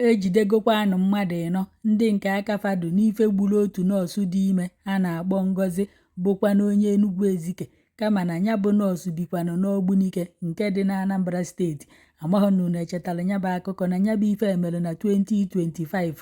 Ejidegokwanụ mmadụ ịnọ ndị nke aka fa dụ n'ife gburu otu nọọsụ dị ime a na-akpọ Ngozi, bụkwanụ onye Enugu Ezike, kama na ya bụ nọọsụ bikwanụ n'Ogbunike nke dị na Anambra Steeti. Amaghọ na unu echetara ya bụ akụkọ na ya bụ ife mere na 2025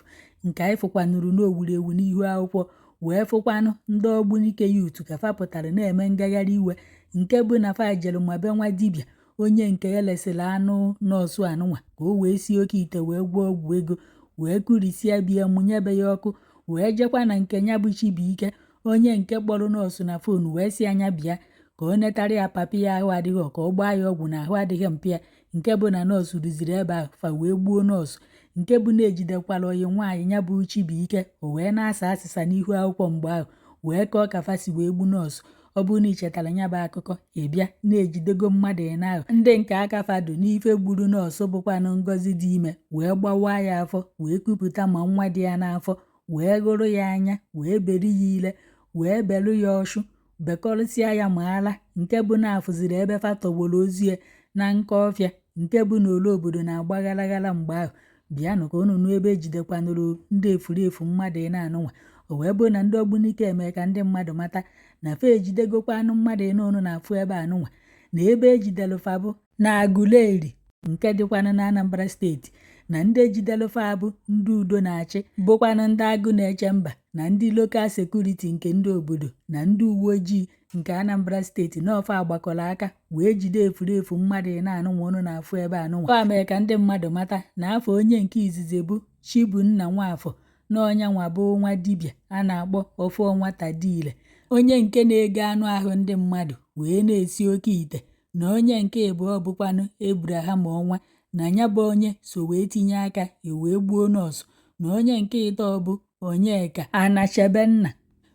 nke anyị fụkwanụrụ n'owuru ewu n'ihu akwụkwọ, wee fụkwanụ ndị Ogbunike youth ka fa pụtara na-eme ngagharị iwe nke bụ na fa jere ma be nwa dibịa onye nke elesịrị anụ nọọsụ anụnwa ka o wee sie oke ite wee gwọọ ọgwụ ego, wee kụrisịa bie mụnyebe ya ọkụ, wee jekwa na nke ya bụ Chibuike onye nke kpọrọ nọọsụ na phone wee sị anya bịa ka o netara ya papa ya ahụ adịghị, ka ọ gbaa ya ọgwụ na ahụ adịghị mpịa, nke bụ na nọọsụ rụziri ebe ahụ fa wee gbuo nọọsụ, nke bụ na ejidekwara oyi nwaanyị ya bụ Chibuike, o wee na-asa asịsa n'ihu akwụkwọ mgbe ahụ wee kọọ ka fa si wee gbu nọọsụ. Ọ bụrụ na ị chetara ya bụ akụkọ, ị bịa na-ejidego mmadụ ịnọ ahụ ndị nke aka fa dụ n'ife gburu nọọsụ bụkwanụ Ngozi dị ime, wee gbawaa ya afọ, wee kupụta ma nwa dị ya n'afọ, wee ghụrụ ya anya, wee beri ya ile, wee berụ ya ọchụ, bekọrịsịa ya ma ala, nke bụ na afụziri ebe fa tọgbọrọ ozu ya na nka ọfịa, nke bụ na ole obodo na-agba ghalaghala mgbe ahụ. Bịanụ ka unu nụ ebe ejidekwanụrụ ndị efurefu mmadụ ịnọ anụnwa. O wee bụrụ na ndị Ogbunike eme ka ndị mmadụ mata na fa ejidegokwanụ mmadụ ịnọ unu na-afụ ebe anụnwa, na ebe ejidelu fa bụ na Aguleri nke dịkwanụ na Anambra Steeti, na ndị ejidelu fa bụ ndị udo na-achị bụkwanụ ndị agụ na-eche mba na ndị local security nke ndị obodo na ndị uwe ojii nke Anambra Steeti na ọfa agbakọrọ aka wee jide efurefu mmadụ ịnọ anụnwa unu na-afụ ebe anụnwa. Fa mee ka ndị mmadụ mata na afọ onye nke izizi bụ Chibunna Nwafọ, na ọnyanwa bụ nwa dibịa a na-akpọ Ọfọ Nwata Dile, onye nke na-ego anụ ahụ ndị mmadụ wee na-esi oke ite, na onye nke ịbụọ bụkwanụ Abraham Ọnwa, na ya bụ onye so wee tinye aka e wee gbuo nọọsụ, na onye nke ịtọ bụ Onyeka Anachebenna,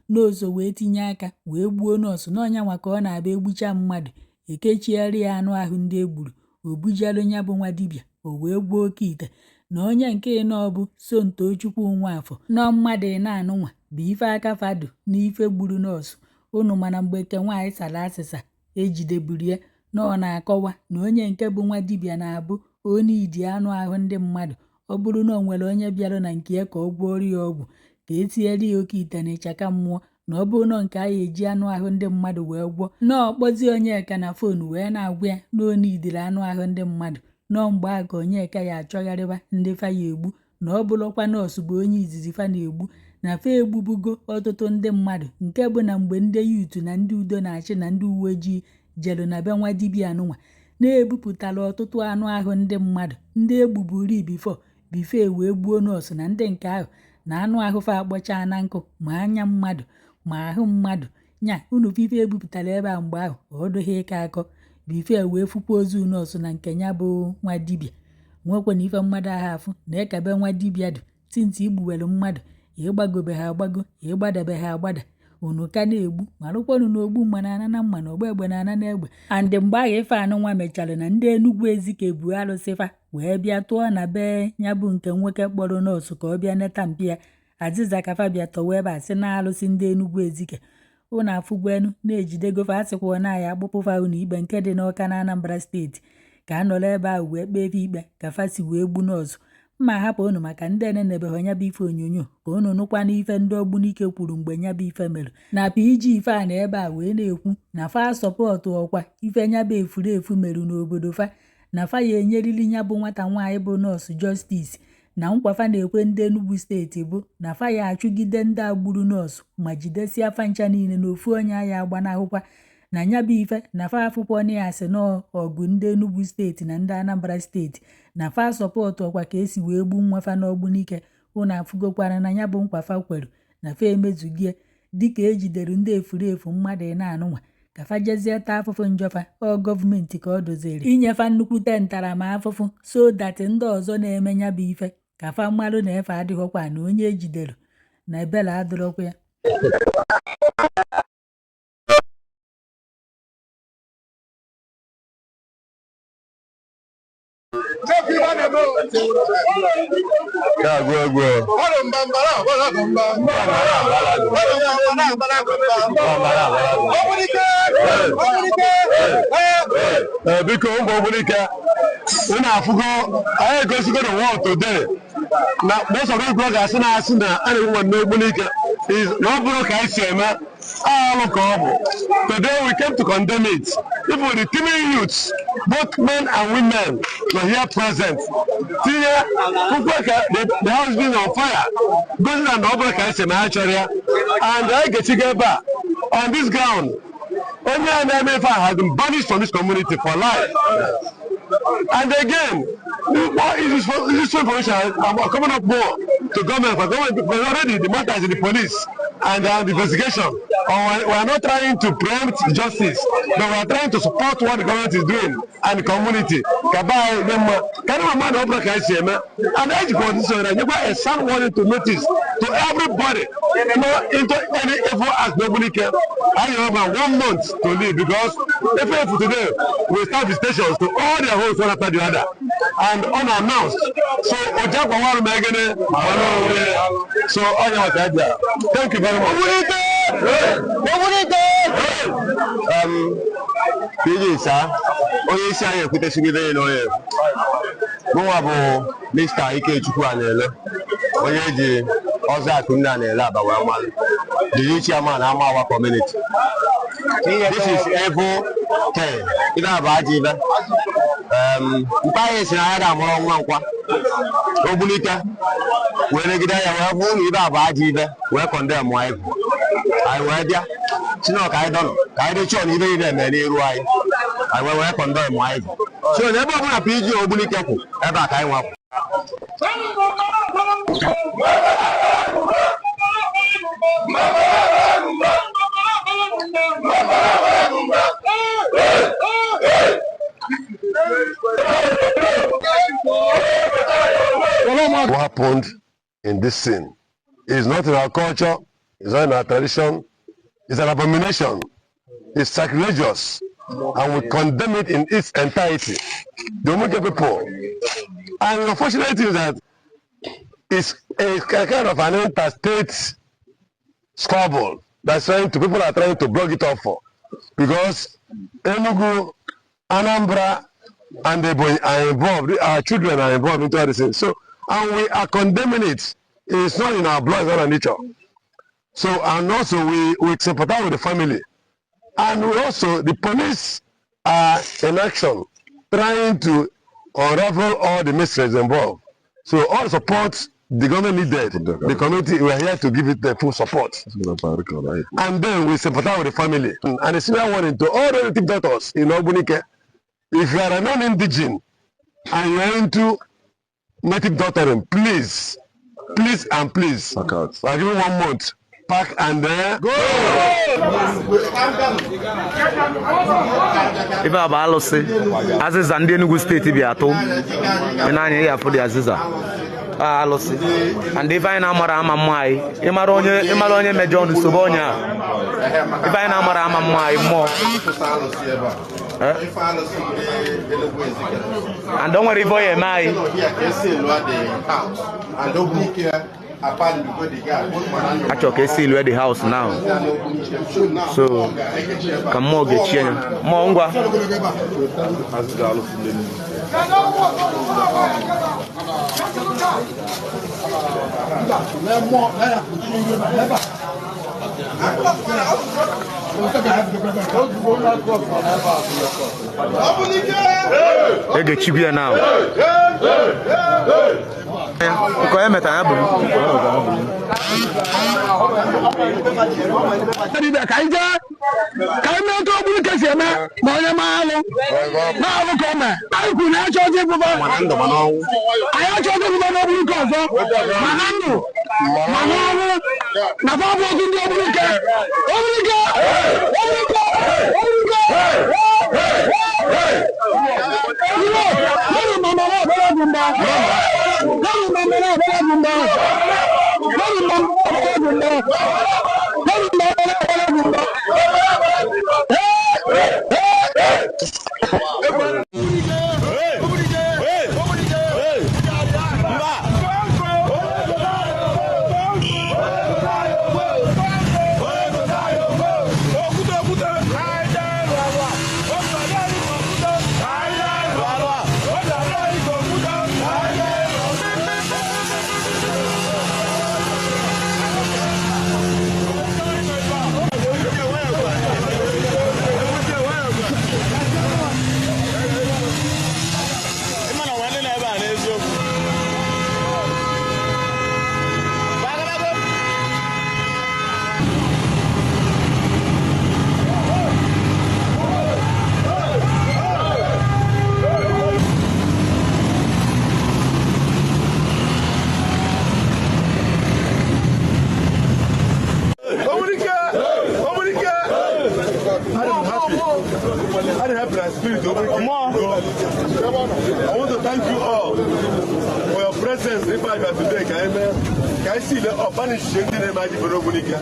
na o so wee tinye aka wee gbuo nọọsụ, na ọnyanwa ka ọ na-abịa egbucha mmadụ ekechiere ya anụ ahụ ndị e gburu, o bujelu ya bụ nwa dibịa o wee gwọọ oke ite, na onye nke ịnọ bụ Somtochukwu Nwafọ. Nọ mmadụ ịnọ anụnwa bụ ife aka fa dụ n'ife gburu nọọsụ. Unu mana mgbe nke nwaanyị sara asịsa ejideburu ya, na ọ na-akọwa na onye nke bụ nwa dibịa na-abụ onye idi anụ ahụ ndị mmadụ, ọ bụrụ na o nwere onye bịara na nke ya ka ọ gwọọrọ ya ọgwụ ka etinyere ya oke ite na ịchaka mmụọ, na ọ bụrụ na nke a ya eji anụ ahụ ndị mmadụ wee gwọọ, na ọ kpọzie Onyeka na phone wee na-agwa ya na onye idiri anụ ahụ ndị mmadụ, nọọ mgbe ahụ ka Onyeka ya achọgharịba ndị fa ya egbu, na ọ bụrụkwa nọọsụ bụ onye izizi fa na-egbu, na fa egbubugo ọtụtụ ndị mmadụ, nke bụ na mgbe ndị youth na ndị udo na-achị na ndị uwe ojii jelu na be nwa dibịa anụnwa na-ebupụtara ọtụtụ anụ ahụ ndị mmadụ ndị egbuburi before wee gbuo nọọsụ, na ndị nke ahụ na anụ ahụ fa akpọchaa na nkụ, ma anya mmadụ ma ahụ mmadụ nya unu ife ebupụtara ebe a mgbe ahụ ọ dụghị ịkọ akọ before wee fụkwa ozu nọọsụ na nke ya bụ nwa dibịa. Nwekwana ife mmadụ ahụ afụ na ekabe nwa dibịa dụ tinti igbuwere mmadụ, ịgbagobe ha agbago, ịgbadabe ha agbada, unu ka na-egbu marụkwanụ na ogbu mma na-ana na mma na ogbe egbe na-ana n'egbe. And mgbe ahụ ife anụnwa mechara na ndị Enugu Ezike bu alụsị fa wee bịa tụọ na be ya bụ nke nwoke kpọrọ nọọsụ ka ọ bịa neta mpịa azịza ka fa bịa tọwa ebe a sị na alụsị ndị Enugu Ezike. Unu afụgwenu na-ejidego fa, asịkwa na ya akpụpụ fa unu ikpe nke dị n'Ọka na Anambra Steeti ka a nọrọ ebe ahụ wee kpee ife ikpe ka fa si wee gbu nọọsụ. Mma hapụ unu maka ndị enenebeghị nya bụ ife onyonyo ka unu nụkwa n'ife ndị Ogbunike kwuru mgbe nya bụ ife mere na PG ife a na ebe a wee na-ekwu na fa support ọkwa ife nya bụ efurefu merụ n'obodo fa, na fa ya enyerili nya bụ nwata nwaanyị bụ nọọsụ justice, na nkwa fa na-ekwe ndị Enugu Steeti bụ na fa ya achụgide ndị agburu nọọsụ ma jidesia fa ncha niile na ofu onye aya agbanahụkwa na nya bụ ife, na fa afụkwa ya asị nọọ ọgụ ndị Enugu Steeti na ndị Anambra Steeti, na fa support ọkwa ka esi wee gbu nwa fa n'Ogbunike. Unu afụgokwana na nya bụ nkwa fa kwere na fa emezugie dịka ejidere ndị efurefu mmadụ ịnọ anụnwa ka fa jezie taa afụfụ njọfa. Ọ gọọmenti ka ọ doziri inyefa nnukwute ntaramahụhụ so that ndị ọzọ na-eme nya bụ ife ka fa marụ na efe adịghọkwa na onye ejidere na ebele adịrọkwa ya. Na-agụ egwu. Ee, biko, ụmụ Ogbunike, unu afụgo anyị egosigo the world today. Na most of these bloggers na-asị na a na-egbu mmadụ n'Ogbunike is na ọ bụrụ ka anyị si eme alụ ka ọ bụ. Today we came to condemn it. Even the teeming youths, both men and women, were here present. Tinye kwukwe ka the house being on fire. Gosi na ọ bụrụ ka anyị si eme ha chọrọ ya. And anyị ga-echiga ebe a on this ground. Onye a na-eme ife a has been banished from this community for life. And again, what is this information are coming up more to government for government, because already the matter is in the police and the investigation. Or we are not trying to preempt justice, but we are trying to support what the government is doing and the community. Ka be anyị dị mma, ka ndị mmadụ ọ bụla ka anyị si eme. And ejikwa ọdịsị ohere nyekwa a sound warning to notice to everybody not into any evil act n'Ogbunike. I have one month to leave, because if today we start visitations to all their homes one after the other and unannounced. So Ojakwa waru megene so onye maka abịa. Thank you very much. Ogbunike! Ogbunike! PG sir, onye isi anyị ekwutesigide ya n'onye. Mụnwa bụ Mr. Ikechukwu Anele, onye eji ọzọ akụ nne Anele aba wee malụ. The youth chairman Amawa community. This is evil thing. Ife a bụ ajọ ife. Mkpa anyị si na ya ga-amụrụ nwa nkwa. Ogbunike wee negide ya wee hụ na ife a bụ ajọ ife wee condemn anyị. Anyị wee bịa si na ka anyị dọnọ ka anyị dị chọọ na ife niile eme n'iru anyị. Anyị wee condemn anyị. So na ebe ọbụla PG Ogbunike kwụ, ebe a ka anyị nwapụ. What happened in this scene is not in our culture, it's not in our tradition, it's an abomination, it's sacrilegious, and we condemn it in its entirety. The Ogbunike people. And the unfortunate thing is that it's a kind of an interstate squabble that's trying to, people are trying to block it off for. Because Enugu, Anambra, and Ebonyi are involved, our children are involved into all this thing. So, and we are condemning it. It's not in our blood, it's not our nature. So, and also we sympathize with the family. And we also, the police are in action, trying to unravel all the mysteries involved. So all support the government needed, the community, we are here to give it the full support. And then we sympathize with the family. And a similar warning to all relative doctors in Ogbunike. If you are a non-indigene and you are into native doctoring, please, please and please, Pack out. We are giving 1 month. Pack and then go. Ife a bụ alụsị azịza ndị Enugu steeti bịa atụ ị na-anya ya afụ dị azịza a alụsị and ife anyị na-amara ama mmụọ anyị ịmara onye mejọ ọnụ sobe onye a ife anyị na-amara ama mmụọ anyị mmụọ and o nwere ife ọ ya eme anyị. Achọ ka esi ilue the house now. So ka mmụọ ga-echi anya mmụọ ngwa. Ege ya now. Nke onye metara ya bụ ka anyị jee ka anyị mee otu Ogbunike si eme ma onye maa alụ na-alụ ka o mee. Anyị kwuru na achọ ọzọ ịbụba anyị achọ ọzọ ịbụba n'Ogbunike ọzọ ma na ndụ ma n'ọnwụ na fa bụ otu ndị Ogbunike. Ogbunike! Ogbunike! Ogbunike! Lórí màmá náà bọ́lá gùn bá. Lórí màmá náà bọ́lá gùn bá. Lórí màmá náà bọ́lá gùn bá. Lórí màmá náà bọ́lá gùn bá. Anyị bịa today ka anyị mee ka anyị si ile ọ punish ndị na-eme ajọ ife n'Ogbunike.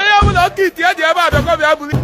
Ihe ọbụla oke iti eji ebe a bịakọ bịa buru.